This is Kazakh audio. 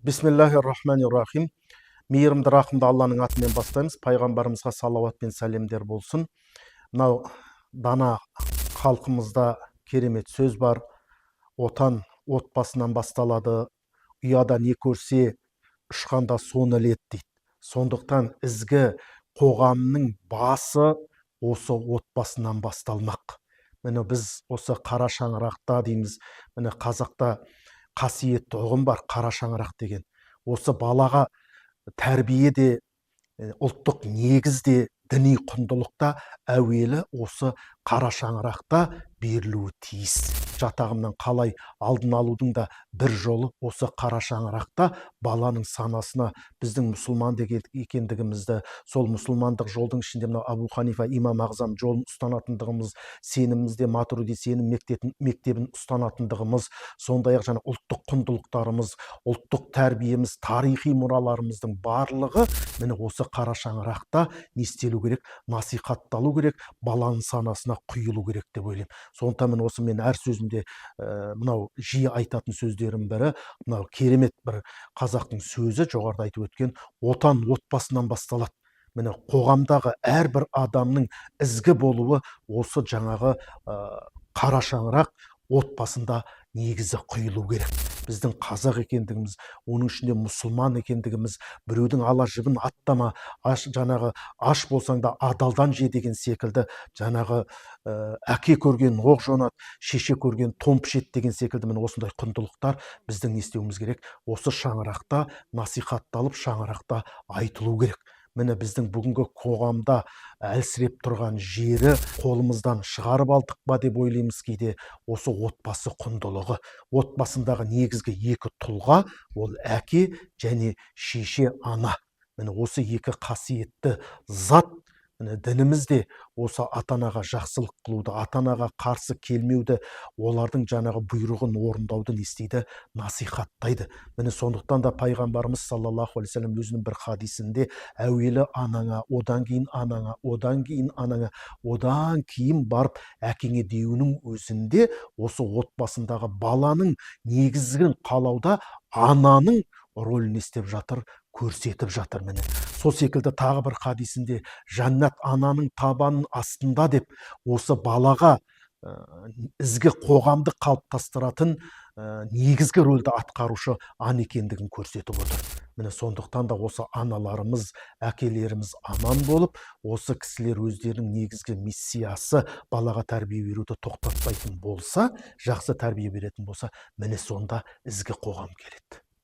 Бисмиллахи рахмани рахим. Мейірімді, рақымды Алланың атымен бастаймыз. Пайғамбарымызға салауат пен сәлемдер болсын. Мынау дана халқымызда керемет сөз бар: «Отан отбасынан басталады, ұяда не көрсе, ұшқанда соны іледі», – дейді. Сондықтан ізгі қоғамның басы осы отбасынан басталмақ. Міне, біз осы қара шаңырақта дейміз. Міне, қазақта қасиетті ұғым бар, қара шаңырақ деген. Осы балаға тәрбие де, ұлттық негіз де, діни құндылық та әуелі осы қара шаңырақта берілуі тиіс. Жат ағымнан қалай алдын алудың да бір жолы осы қара шаңырақта баланың санасына біздің мұсылман деген екендігімізді, сол мұсылмандық жолдың ішінде мынау Абу Ханифа имам ағзам жолын ұстанатындығымыз, сенімімізде Матуруди сенім мектебін ұстанатындығымыз, сондай ақ жаңа ұлттық құндылықтарымыз, ұлттық тәрбиеміз, тарихи мұраларымыздың барлығы міне осы қара шаңырақта не істелу керек? Насихатталу керек, баланың санасына құйылу керек деп ойлаймын. Сондықтан міне, осы мен әр сөзімде мынау жиі айтатын сөздерім бірі мынау керемет бір қазақтың сөзі, жоғарыда айтып өткен: «Отан отбасынан басталады». Міне, қоғамдағы әрбір адамның ізгі болуы осы жаңағы қара шаңырақ, отбасында негізі құйылу керек. Біздің қазақ екендігіміз, оның ішінде мұсылман екендігіміз, біреудің ала жібін аттама, аш, жаңағы аш болсаң да адалдан же деген секілді, жаңағы әке көрген оқ жонады, шеше көрген тон пішеді деген секілді, міне, осындай құндылықтар біздің не істеуіміз керек? Осы шаңырақта насихатталып, шаңырақта айтылу керек. Міне, біздің бүгінгі қоғамда әлсіреп тұрған жері, қолымыздан шығарып алдық па деп ойлаймыз кейде, осы отбасы құндылығы. Отбасындағы негізгі екі тұлға ол әке және шеше, ана. Міне, осы екі қасиетті зат. Міне, дініміз де осы ата анаға жақсылық қылуды, ата анаға қарсы келмеуді, олардың жаңағы бұйрығын орындауды не істейді? Насихаттайды. Міне, сондықтан да пайғамбарымыз саллаллаху алейхи вассалам өзінің бір хадисінде: «Әуелі анаңа, одан кейін анаңа, одан кейін анаңа, одан кейін барып әкеңе», – деуінің өзінде осы отбасындағы баланың негізін қалауда ананың рөлін не істеп жатыр? Көрсетіп жатыр. Міне, сол секілді тағы бір хадисінде: «Жәннат ананың табанының астында», – деп, осы балаға ізгі қоғамды қалыптастыратын негізгі рөлді атқарушы ана екендігін көрсетіп отыр. Міне, сондықтан да осы аналарымыз, әкелеріміз аман болып, осы кісілер өздерінің негізгі миссиясы балаға тәрбие беруді тоқтатпайтын болса, жақсы тәрбие беретін болса, міне, сонда ізгі қоғам келеді.